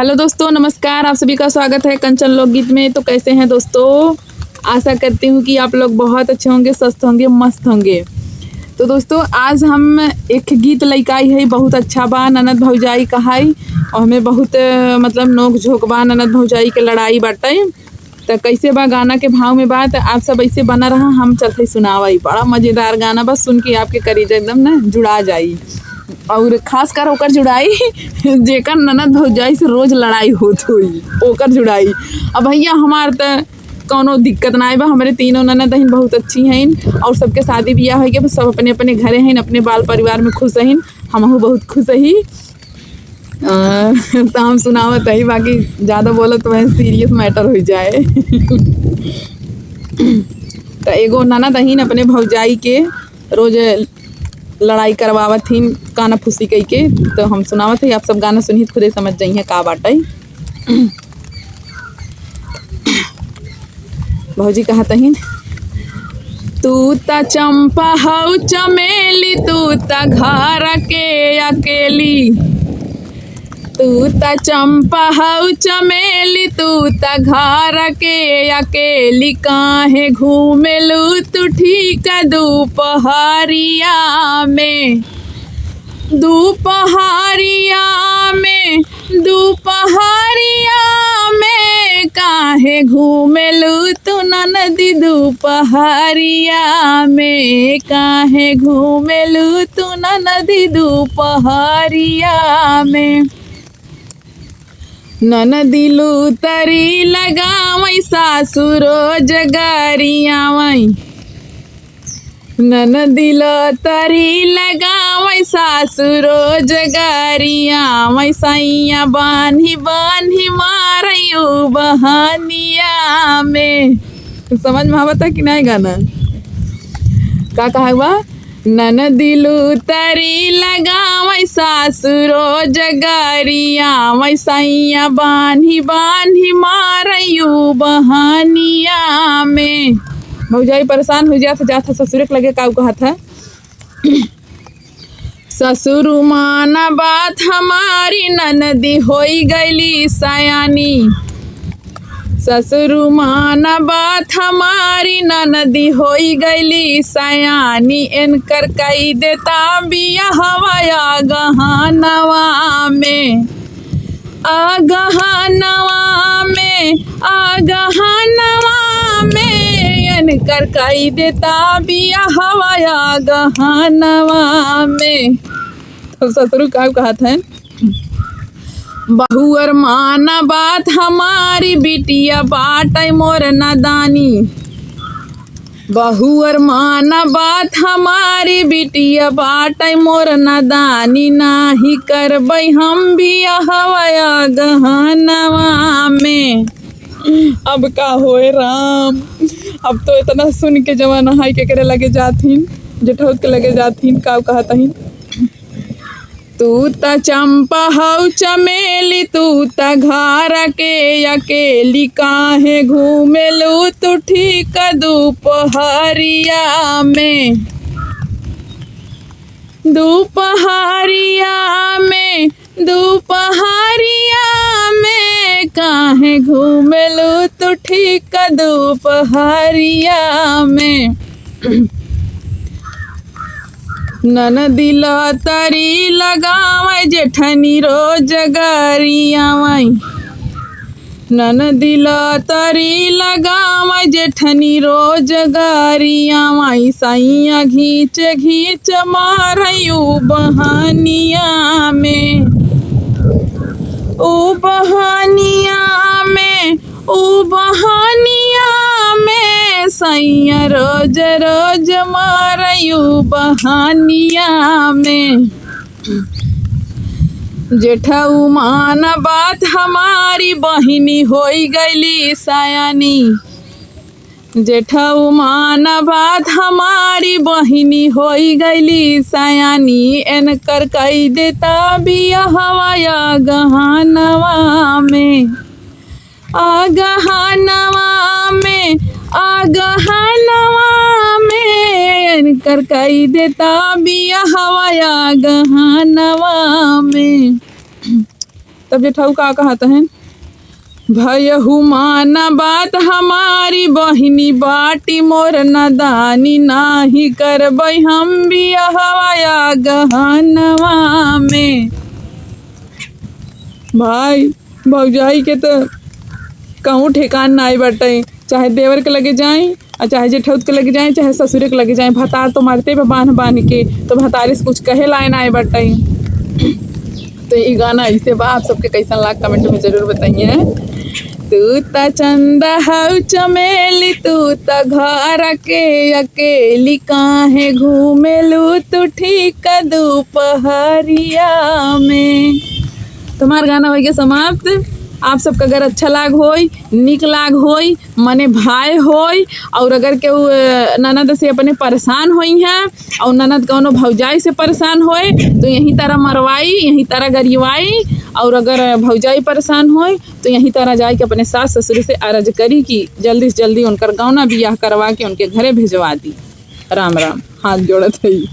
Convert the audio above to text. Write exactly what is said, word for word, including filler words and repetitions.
हेलो दोस्तों, नमस्कार। आप सभी का स्वागत है कंचन लोकगीत में। तो कैसे हैं दोस्तों? आशा करती हूँ कि आप लोग बहुत अच्छे होंगे, स्वस्थ होंगे, मस्त होंगे। तो दोस्तों, आज हम एक गीत लइके आई है, बहुत अच्छा बा, ननद भौजाई कहाई, और हमें बहुत, अ, मतलब, नोक झोंक बा, ननद भौजाई के लड़ाई बाटे। त कैसे बा, गाना के भाव में बा, त आप सब ऐसे बना रहा, हम चलते सुनावा। ई बड़ा मजेदार गाना बा, सुन के आपके करेजा एकदम ना जुड़ा जाई, और खास कर ओकर जुड़ाई जेकर ननद भौजाई से रोज लड़ाई होत होई, ओकर जुड़ाई। अब भैया, हमार त कौनो दिक्कत ना बा, हमरे तीनों ननद हईन, बहुत अच्छी हईन, और सबके शादी बियाह होई के, सब अपने अपने घरे हईन, अपने बाल परिवार में खुश हईन, हमहू बहुत खुश हई। अ, त हम सुनावत हई, बाकी ज्यादा बोलत तो वह serious matter हो जाए। त एगो ननद हईन, अपने भौजाई के रोज लड़ाई करवावत हईन, काना फूसी कई के। तो हम सुनावत हई, आप सब गाना सुनही त खुदे समझ जाइए का बाटे। भौजी कहत हईन, "तू त चंपा हऊ चमेली, तू त घर के अकेली। तू त चंपा हऊ चमेली, तू त घर के अकेली। काहे घूमेलू तू ठीक दुपहरिया में?" दुपहरिया में, दुपहरिया में काहे घूमेलू तू ननदी दुपहरिया में? काहे घूमेलू तू ननदी दुपहरिया में? ननदी लूतरी लगावै सासुरो जगरियावै। ननदी लूतरी लगावै सासुरो जगरियावै। सैया बान्ही बान्ही मारयू बहनिया में। समझ में आवता कि नहीं गाना? का कहा हुआ? ननदी लूतरी लगावै सासुरो जगरियावै। सैया बान्ही बान्ही मारयू बहनिया में। भौजाई परेशान हो जात, जात ससुरे के लगे, का कहत है? ससुर माना बात हमारी, ननदी होई गईली सयानी। ससुर माना बात हमारी, ननदी होई गईली सयानी। एनकर कई देता बियाहवा अगहनवा में। अगहनवा में, अगहनवा में, एनकर कई देता बियाहवा अगहनवा में। तो ससुर का कहत है? बहुअर माना बात हमारी, बिटिया बाटै मोर नदानी। बहुअर माना बात हमारी, बिटिया बाटै मोर नदानी। नाही करबै हम बियाहवा अगहनवा में। अब का होए राम, अब तो इतना सुन के जवान हाय के करे लगे जाथिन, जेठौत के लगे जाथिन, का कहत हईन? तू त चंपा हऊ चमेली, तू त घर के अकेली, काहे घूमेलू तू ठीक दुपहरिया में? दुपहरिया में, दुपहरिया में, काहे घूमेलू तू ठीक दुपहरिया में? ननदी लतरी लगावै, जेठनी रोज गरियावै। ननदी लतरी लगावै, जेठनी रोज गरियावै। सैया घींच घींच मारयू बहनिया में। ऊ बहनिया में, ऊ बहनिया में, सैया रोज रोज मारयू बहनिया में। जेठऊ माना बात हमारी, बहिनी होई गईली सयानी। जेठऊ माना बात हमारी, बहिनी होई गईली सयानी। एनकर कई देता बियाहवा अगहनवा में। अगहनवा में, अगहनवा में, एनकर कई देता बियाहवा अगहनवा में। तब जेठऊ का कहत हैं, "भयहू माना बात हमारी, बहिनी बाटी मोर नदानी, नाही करबै हम बियहवा या गहनवा में।" भाई, भौजाई के त कहूँ ठेकान नाई बाटे, चाहे देवर के लगे जाई, आ चाहे जेठौत के लगे जाए, चाहे ससुरे के लगे जाए, भतार तो मरते बा बान्ह बान्ह के, तो भतारे से कुछ कहे लाए ना आए बाटे। तो ई गाना ऐसे बा, आप सबके कैसन लाग, comment में जरूर बताइए। तू त चंदा हऊ चमेली, तू त घर के अकेली, काहे घूमेलू तू ठीक दुपहरिया में। तो हमार गाना होइगे समाप्त। आप सबका अगर अच्छा लाग होई, निक लाग होई, मने भाई होई, और अगर केहू, अ, ननद से अपने परेशान होई हैं और ननद कौनो भौजाई से परेशान होए, तो यही तरह मरवाई, यही तरह गरिवाई, और अगर भौजाई परेशान होए, तो यही तरह जाए के अपने सास ससुर से अरज करी कि जल्दी से जल्दी उनकर गौना बियाह करवा के उनके घरे भेजवा दी। राम राम, हाथ जोड़त हई।